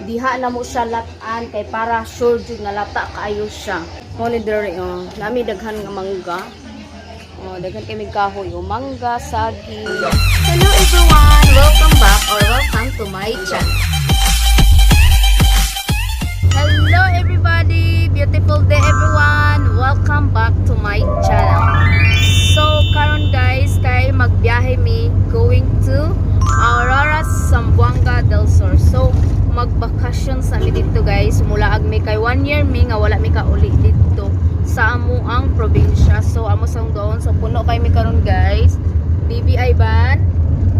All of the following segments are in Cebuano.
Diha na mo siya latan kay para sure jud nga lata kaayo siya. Mo ni diri, oh, nami daghan nga mangga. Oh, daghan kay mig kahoy, oh, mangga, saging. Hello everyone! Welcome back or welcome to my channel. Hello everybody! Beautiful day, everyone! Welcome back to my channel. So karon guys, kay magbiyahe mi going to Aurora, Zamboanga del Sur. So magbakasyon sa mi dito, guys. Mulaag mi kay one year mi nga wala mi kauli dito sa amo ang probinsya. So amo sa doon. So puno kay mi karon, guys. Baby Ivan,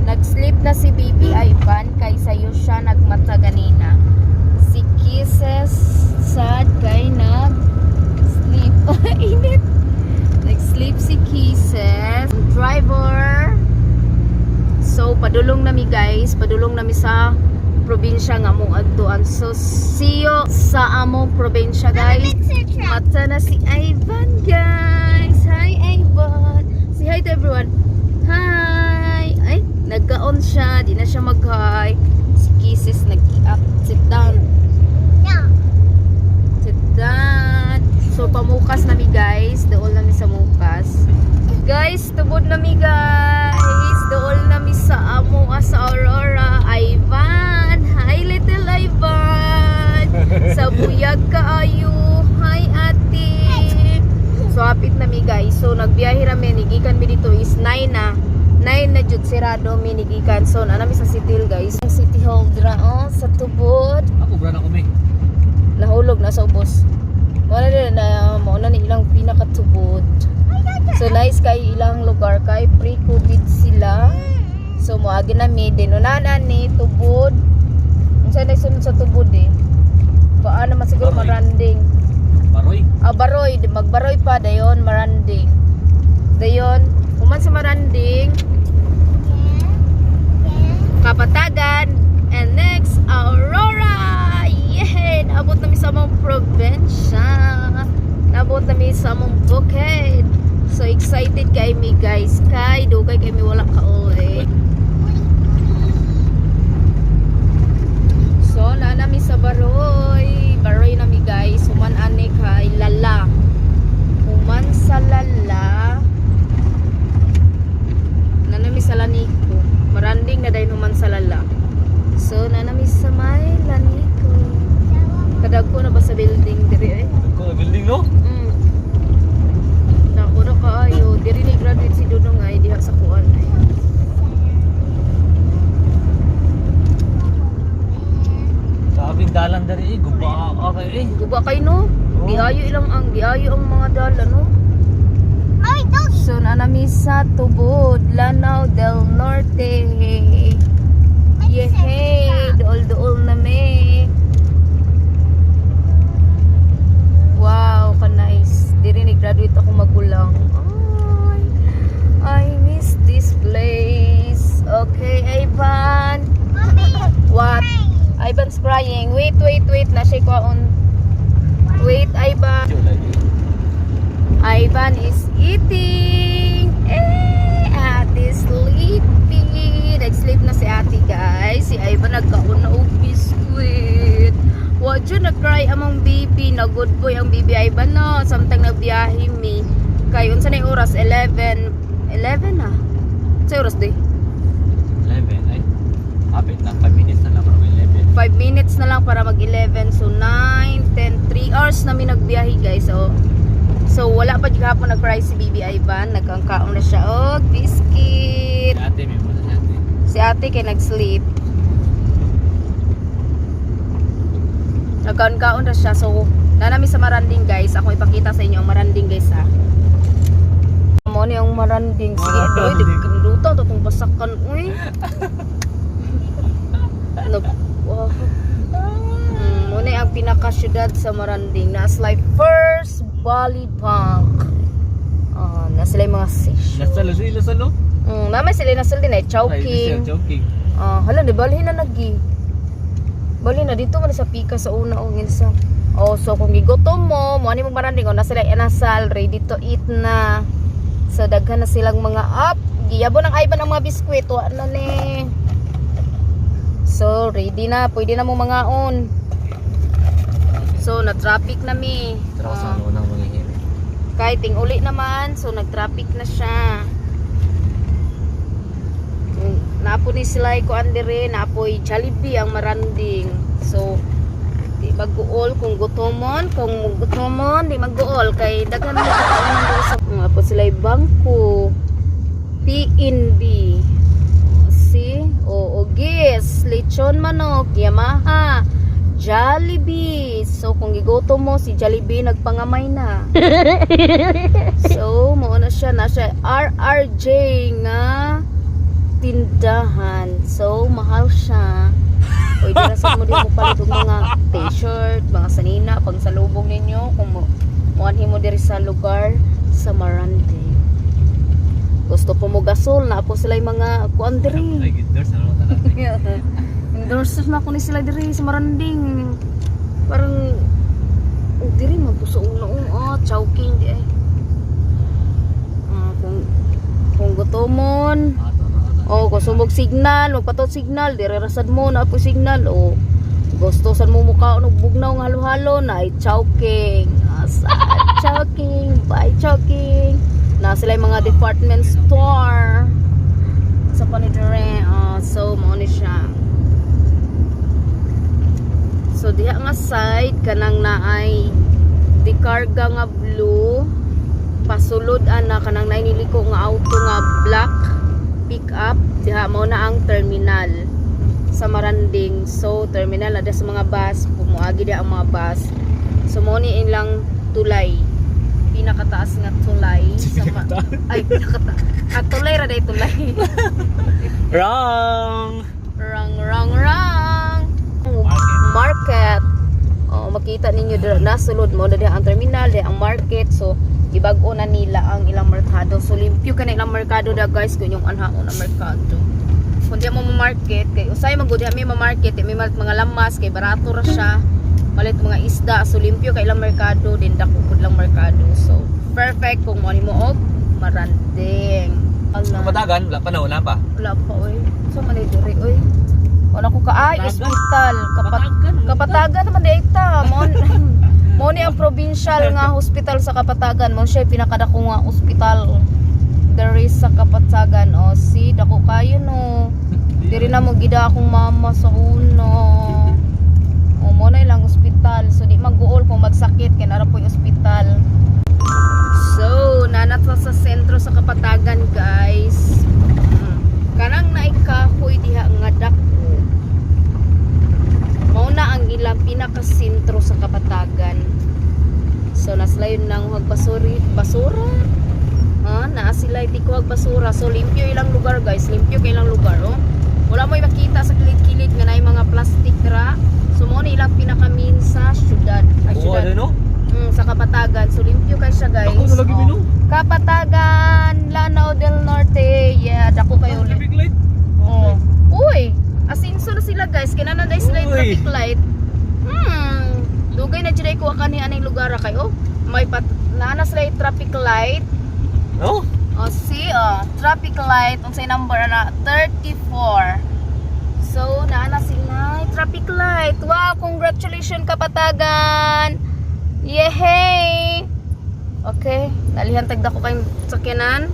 nag-sleep na si Baby Ivan kay sayo siya nagmata ganina. Si Kisses sad kay nag-sleep. Init. Nag-sleep si Kisses. Driver. So, padulong nami, guys. Padulong nami sa probinsya nga among adtuan. So, see you sa among probinsya, guys. Mata na si Ivan, guys. Hi, Ivan. Say hi to everyone. Hi. Ay, nagkaon siya. Di na siya mag-hi. Si Kisses nag-up. Sit down. Sit down. So, pamukas nami, guys. Dool nami sa mukas. Guys, tubod nami, guys. Dool nami sa amo ah, sa Aurora. Ivan. Hi, little Ivan. Sa buyag kaayo. Hi, ate. So, hapit nami, guys. So, nagbiyahe rami. Nigikan mi dito is 9 na. 9 na jud sirado mi nigikan. So, naa nami sa City Hall, guys. Ang City Hall dra oh, sa tubod. Ako, bra na kami. Nahulog na sa ubos. Wala na na mao na ni ilang pinakatubod. So nice kay ilang lugar kay pre-COVID sila. So moagi na mi din unana ni tubod. Unsa na sunod sa tubod eh? Paano man siguro Baroy. Maranding. Baroy. Ah, Baroy, di magbaroy pa dayon Maranding. Dayon, human sa Maranding, Kapatagan, and next, Aurora! Yay! Naabot nami sa among probinsya. Naabot nami sa among bukid. So excited kay mi, guys. Kay dugay kay mi wala kauli. So naa nami sa Baroy. Baroy nami, guys. Human ani kay Lala. Human sa Lala. Naa nami sa Lanico. Maranding na dayon human sa Lala. So naa nami sa may Lanico. Kadagko na ba sa building diri eh? Ko building no? Dako na kaayo. Diri ni graduate si Dudong ay diha sa kuan ay. Sa aming dalan dari eh, guba ka kayo eh. Guba kay no. Oo. Giayo ilang ang giayo ang mga dala no. So naa nami sa Tubod, Lanao del Norte. Yehey, dool-dool na mi. Wow, ka-nice. Diri ni graduate ako magulang. Ay, I miss this place. Okay, Ivan. What? Ivan's crying. Wait, wait, wait. Na siya kwaon. Wait, Ivan. Ivan is eating. Eh, ate sleepy. Nag-sleep na si ate, guys. Si Ivan nagkaon na og biscuit. Wa jud nag-cry among baby. Na good boy ang baby Ivan no. Samtang nagbiyahe mi. Kay unsa na yung oras? 11. 11 na. Sa oras di? 11 ay. Hapit na 5 minutes na lang para mag 11. 5 minutes na lang para mag-11. So, 9, 10, 3 hours na mi nagbiyahe, guys. So wala pa gihapon nag-cry si Baby Ivan. Nagkangkaon na siya og biscuit. Si ate, may muna si ate. Si ate kay nag-sleep. Nagkaon-kaon na siya. So, naa nami sa Maranding, guys. Ako ipakita sa inyo ang Maranding, guys ha. Mo ni ang Maranding. Sige, uy, Maranding. di kanduta to tong basakan, uy. Nag wow. Mo ni ang pinaka-syudad sa Maranding. Naa sila First Bali Bank. Ah, naa sila mga station. Lasal, lasal, lasal no? Naa man sila nasal din eh, Ay, Chowking. Chowking. Ah, hala, di balhin na nagi. Balhin na dito man sa pika sa una og insa. Oh, so kung gigutom mo, mo ani mo Maranding, oh, na sila inasal, ready to eat na. So daghan na silang mga up. Giyabo ng Ivan ang mga biskwit, wa na ni. So So, ready na. Pwede na mo mangaon. So, na-traffic na mi. Pero sa Ah. ano nang manghihiri. Kahit ting uli naman, so nag-traffic na siya. Napo ni sila ko andere, napoy Jollibee ang Maranding. So, di mag-uol kung gutomon, di mag-uol kay daghan mo kakaunan diri sa nga po sila bangko PNB. Si o Ogis, lechon manok, Yamaha, Jollibee. So kung gigutom mo si Jollibee nagpangamay na. So, mao na siya RRJ nga tindahan. So, mahal siya. Pwede na sa mo din mo palit og mga t-shirt, mga sanina, pang salubong ninyo kung mo muanhi mo diri sa lugar sa Marande. Gusto po mo gasol, na po sila yung mga kuan diri. Ay, endorse na lang tanan. Endorsers na ko ni sila diri sa Maranding. Parang oh, diri man po sa una ah, Chowking di ay. Ah, kung gutomon, oh, kung sumog signal, magpatot signal, dire rasad mo na po signal o gusto san mo mukha og bugnaw nga halo-halo na ay Chowking. Asa Chowking, bye Chowking. Na sila yung mga department store sa panidere. Ah, so mao ni siya. So diha nga side kanang naay dikarga nga blue pasulod ana kanang naay niliko nga auto nga black pick up diha mao na ang terminal sa Maranding. So terminal na diha sa mga bus, pumuagi diha ang mga bus. So mao ni ilang tulay. Pinakataas nga tulay sa ay pinakataas. Ah, tulay ra day tulay. Wrong! Rang rang rang. Market. Market. Oh, makita ninyo dira nasulod mo na diha ang terminal, diha ang market. So gibag-o na nila ang ilang merkado. So limpyo ka na ilang merkado da guys kung yung anhaon ang merkado. Kung di mo ma-market kay usay man gud diha may ma-market, di may malit mga lamas kay barato ra siya. Malit mga isda, so limpyo kay ilang merkado din dako pud lang merkado. So perfect kung mo mo og Maranding. Ala. Kapatagan, wala pa na, wala pa. Wala pa, oy. So, man diri, oy. Wala ko ka, ay, Kapatagan. ospital. Kapatagan. Kapatagan naman di ay ta. Mo, mo ni ang provincial nga hospital sa Kapatagan. Mo siya pinakadako nga ospital. There is sa Kapatagan. O, si, dako kayo no. Diri na mo gida akong mama sa uno. O, mo na ilang ospital. So, di mag-uol kung magsakit. Kaya nara po yung ospital. So, nanata sa sentro sa Kapatagan, guys. Kanang naikahoy diha nga dako. Mao na ang ilang pinakasentro sa Kapatagan. So, naslayon nang huwag basuri, basura. Ha, naa sila tikuhag basura. So, limpyo ilang lugar, guys. Limpyo kay ilang lugar, oh. Wala mo makita sa kilid-kilid nga naay mga plastic ra. So, mao na ilang pinakamin sa syudad. Ay, Oo, syudad. ano no? Sa Kapatagan. So, limpyo kay siya, guys. Dako na lagi Oh. mino. Kapatagan, Lanao del Norte. Yeah, dako kayo ulit. Traffic light. Oh. Uy, asinso na sila guys. Kinana na sila yung Uy. traffic light. Dugay na jud ay kuha kani aning lugar ra kay oh. May pat naa na sila yung traffic light. No? Oh, see oh, traffic light unsay number na 34. So, naa na sila yung traffic light. Wow, congratulations Kapatagan. Yehey! Okay, nalihan tagda ko kay sakyanan.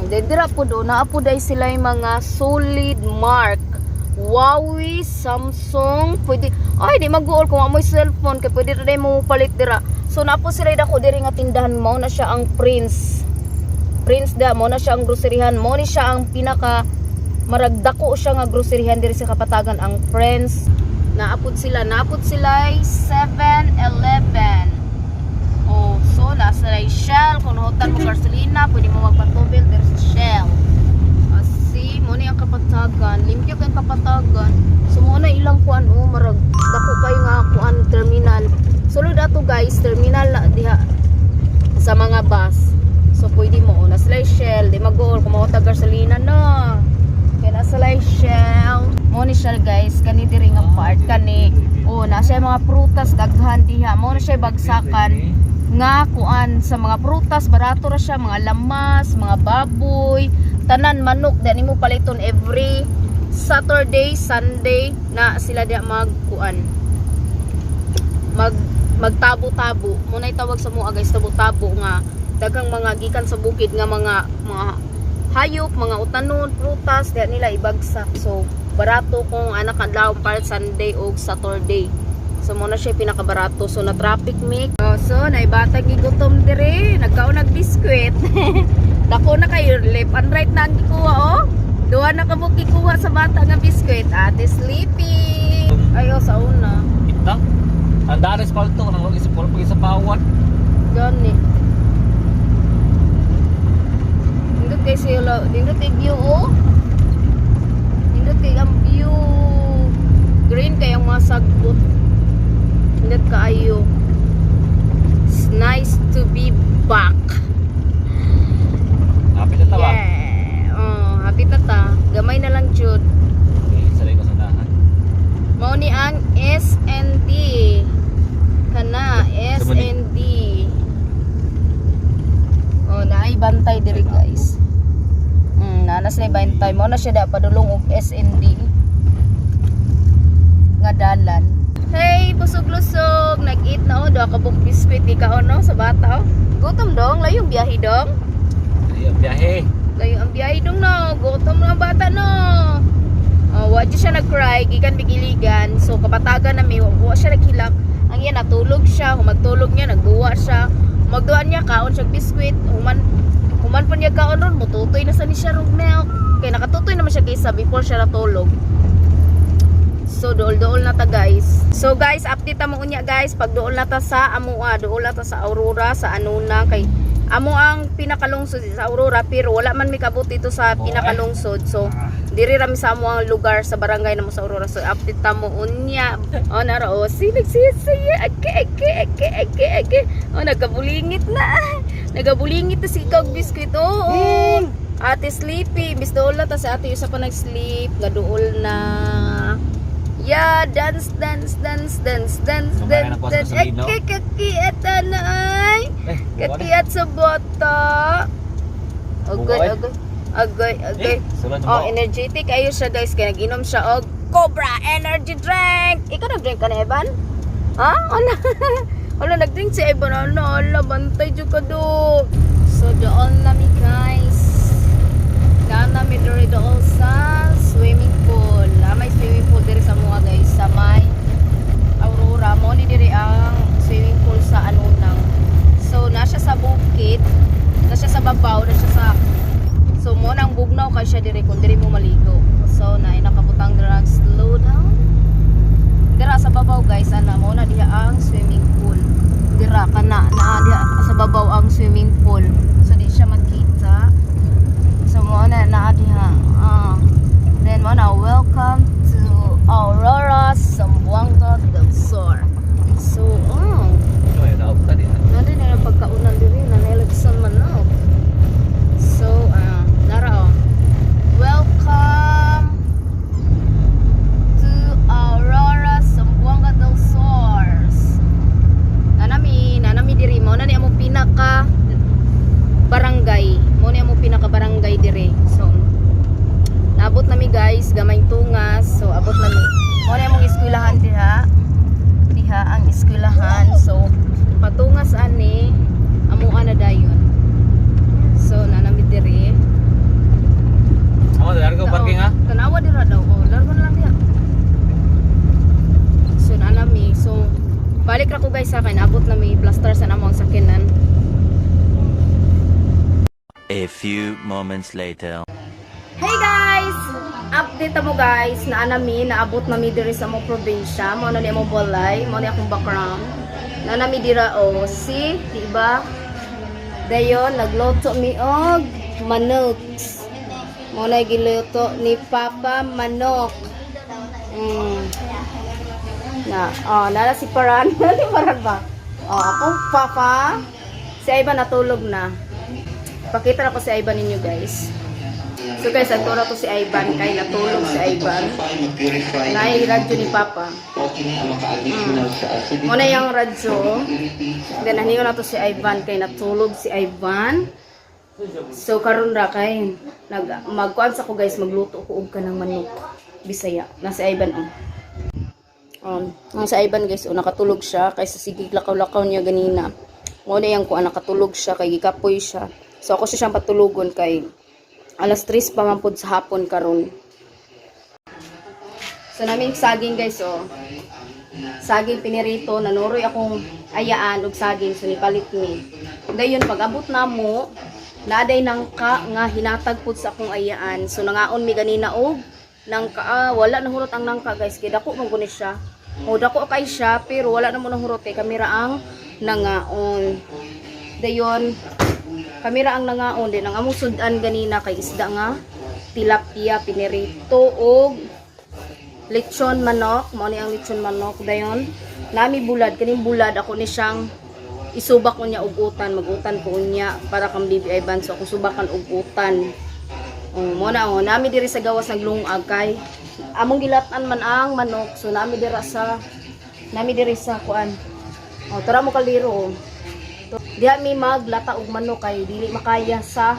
Dira po do, naa po day sila yung mga solid mark. Huawei, Samsung, pwede. Ay, di mag-uol kung amoy cellphone kay pwede ra day mo palit dira. So naa po sila dako diri nga tindahan mo na siya ang Prince. Prince da mo na siya ang groceryhan, mo ni siya ang pinaka maragdako siya nga groceryhan diri sa Kapatagan ang Prince. Naapod sila ay 7-Eleven. Oh, so nasa ay Shell, kung nahutan mo gasolina, pwede mo magpatubel diri sa Shell. Ah, see, mo ni ang Kapatagan, limpyo kay Kapatagan. So mo na ilang kuan oh, marag dako kayo nga kuan terminal. Sulod ato guys, terminal na diha sa mga bus. So pwede mo oh, nasa ay Shell, di mag-uol kung mahutan gasolina no. Kaya nasa ay Shell. Mo ni siya guys, kani diri nga part kani. Oh, nasa mga prutas daghan diha. Mo na siya bagsakan nga kuan sa mga prutas barato ra siya mga lamas mga baboy tanan manok dani mo paliton every Saturday, Sunday na sila diya magkuan. Magtabo-tabo. Mo na tawag sa mua, guys, tabo-tabo nga daghang mga gikan sa bukid nga mga hayop, mga utanon, prutas, diya nila ibagsak. So barato kung anak adlaw para Sunday og Saturday. So mo na siya pinakabarato. So na traffic mi. Oh, so naibatag gigutom dire, nagkaon nag biskwit. Dako na kayo, left and right na ang gikuha oh. Duha na ka mo gikuha sa bata nga biskwit. Ate sleepy. Ay oh, sa una. Ita. Ang daan sa palto nang wag isa pag isa pawan. Gani. Nindot kay sila, nindot kay view oh. Nindot kay ang view. Green kay ang mga sagbot. Nindot kaayo. It's nice to be back. Hapit na ta ba? Yeah. Oh, happy ta ta. Gamay na lang jud. Okay, sa ko sa dahan. Mao ni ang SND. Kana SND. Oh, naay bantay diri, guys. Naa na sila bantay. Mao na siya da padulong og SND nga dalan. Hey, busog-lusog. Nag-eat na oh, duha ka buok biskwit ikaw no sa bata oh. Gutom dong, layong biyahe dong. Ay, ang biyahe. Layo ang biyahe dong no. Gutom na ang bata no. Oh, wa di siya nag-cry, gikan bigiligan. So kapatagan na mi, wa siya naghilak. Ang iya natulog siya, humagtulog niya, nagduwa siya. Magduwa niya kaon siya biskwit, human human pa niya kaon ron, mututoy na sa ni siya rog milk. Kay nakatutoy naman siya kaysa before siya natulog. So dool-dool na ta, guys. So guys, update ta mo unya, guys, pag dool na ta sa amua, dool na ta sa Aurora, sa Anuna kay amo ang pinakalungsod sa Aurora pero wala man mi kabot dito sa Oo, eh. pinakalungsod. So diri ra mi sa amo ang lugar sa barangay namo sa Aurora. So update ta mo unya. Oh nara oh, si nagsisaya. Ake ake ake ake ake. Oh nagkabulingit na. Nagabulingit na si ikaw og biskwit. Oo. Oh, Ate sleepy, bis dool na ta si ate usa pa nag-sleep, nga dool na. Yeah, dance, dance, dance, dance, dance, Kumain dance, na po sa dance. Pasolino. Ake, kakiat na ay. Eh, buwan eh. Kakiat sa bata. Agoy, Bugoy. agoy. Agoy, agoy. Eh, sulod Oh, mo. energetic ayo siya, guys, kay nag-inom siya og Cobra Energy Drink. Ikaw nag-drink ka na, Evan? Ha? Ano? Wala nag-drink si Evan. Ano, ala, bantay jud ka do. So doon na mi, guys. Doon na mi diri doon sa swimming pool. Ah, may swimming pool diri sa mga guys sa may Aurora. Mo ni diri ang swimming pool sa Anunang. So na siya sa bukid, na siya sa babaw, na siya sa. So mo nang bugnaw kay siya diri kung diri mo maligo. So na nakabutang drag slow down. Dira sa babaw, guys, ana mo na diha ang swimming pool. Dira kana na diha sa babaw ang swimming pool. So di siya makita. So mo na naa diha. Ah. Then mo na welcome to Aurora, Zamboanga del Sur. So, oh, Ay, naog ta din. nandun na yung pagkaunan diri na nilagsan man na. So, ah, nara oh. Welcome to Aurora, Zamboanga del Sur. Nanami diri mo na ni among pinaka barangay. Mo ni among pinaka barangay diri. So, naabot nami, guys, gamay tungas. So, abot nami. Mo ni among eskwelahan diha. Diha ang eskwelahan. So, patungas ani amuan na dayon. So, nanami diri. Amo, largo parking ha. Tanawa dira daw. Oh, largo na lang diha. So, nanami. So, balik ra ko, guys, sa akin. Abot na may plaster sa namang sakinan. A few moments later. Hey guys! Update mo guys na anami naabot nami diri sa among probinsya. Mao na ni among balay, mao ni akong background. Na nami dira oh, si, di ba? Dayon nagluto mi og manok. Mao na giluto ni Papa manok. Na, oh, nala si Paran. Ni Paran ba? Oh, akong papa. Si Ivan natulog na. Pakita na ko si Ivan ninyo, guys. So guys, ato na to si Ivan kay natulog si Ivan. Naay radyo ni Papa. Muna yung radyo. Then haniyo na to si Ivan kay natulog si Ivan. So karon ra kay nag magkuan sa ko, guys, magluto ko og kanang manok. Bisaya. Nasa Ivan oh. Ang sa Ivan, guys, oh, nakatulog siya kaysa sige lakaw-lakaw niya ganina. Mo na yang kuan, nakatulog siya kay gikapoy siya. So ako siya siyang patulugon kay alas 3 pa man pud sa hapon karon. So namin saging, guys, oh. Saging pinirito, nanuroy akong ayaan og saging, so nipalit mi. Dayon pag abot namo, naaday nangka nga hinatag pud sa akong ayaan. So nangaon mi ganina og nangka, ah, wala na hurot ang nangka, guys, kay dako man guni siya. O dako kay siya pero wala na mo nahurot kay kamera ang nangaon. Dayon kamera ang nangaon din ang among sudan ganina kay isda nga tilapia pinirito og lechon manok. Mao ni ang lechon manok. Dayon nami bulad, kaning bulad ako ni siyang isubak ko niya og utan, magutan ko unya para kang Baby Ivan, so ako subakan og utan. Oh, mo na oh, nami diri sa gawas naglungag kay among gilatan man ang manok, so nami diri sa kuan. Oh, tara mo kaliro oh. Diha mi maglata og manok kay dili makaya sa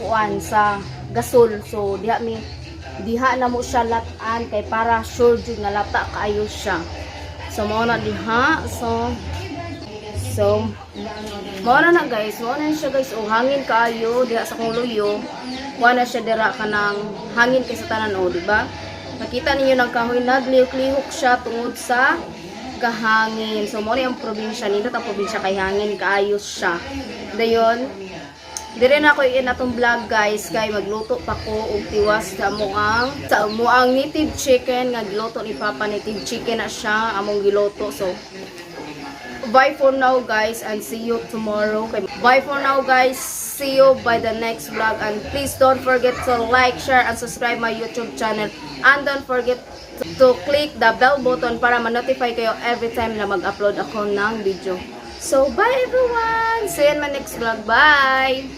kuan, sa gasol. So diha na mo siya latan kay para sure jud nga lata kaayo siya. So mao na diha. So mao na na, guys, mao na siya, guys. O hangin kaayo diha sa kong luyo. Kuha na siya dira kanang hangin kay sa tanan o, di ba? Nakita ninyo ng kahoy naglihok-lihok siya tungod sa kahangin. So mao ni ang probinsya nindot ang probinsya kay hangin kaayo siya. Dayon dire na ako i atong vlog, guys, kay magluto pa ko og tiwas sa amo ang native chicken nga giluto ni Papa. Native chicken na siya among giluto. So bye for now, guys, and see you tomorrow. Okay. Bye for now, guys. See you by the next vlog and please don't forget to like, share and subscribe my YouTube channel and don't forget to click the bell button para ma-notify kayo every time na mag-upload ako ng video. So bye, everyone. See you in my next vlog. Bye.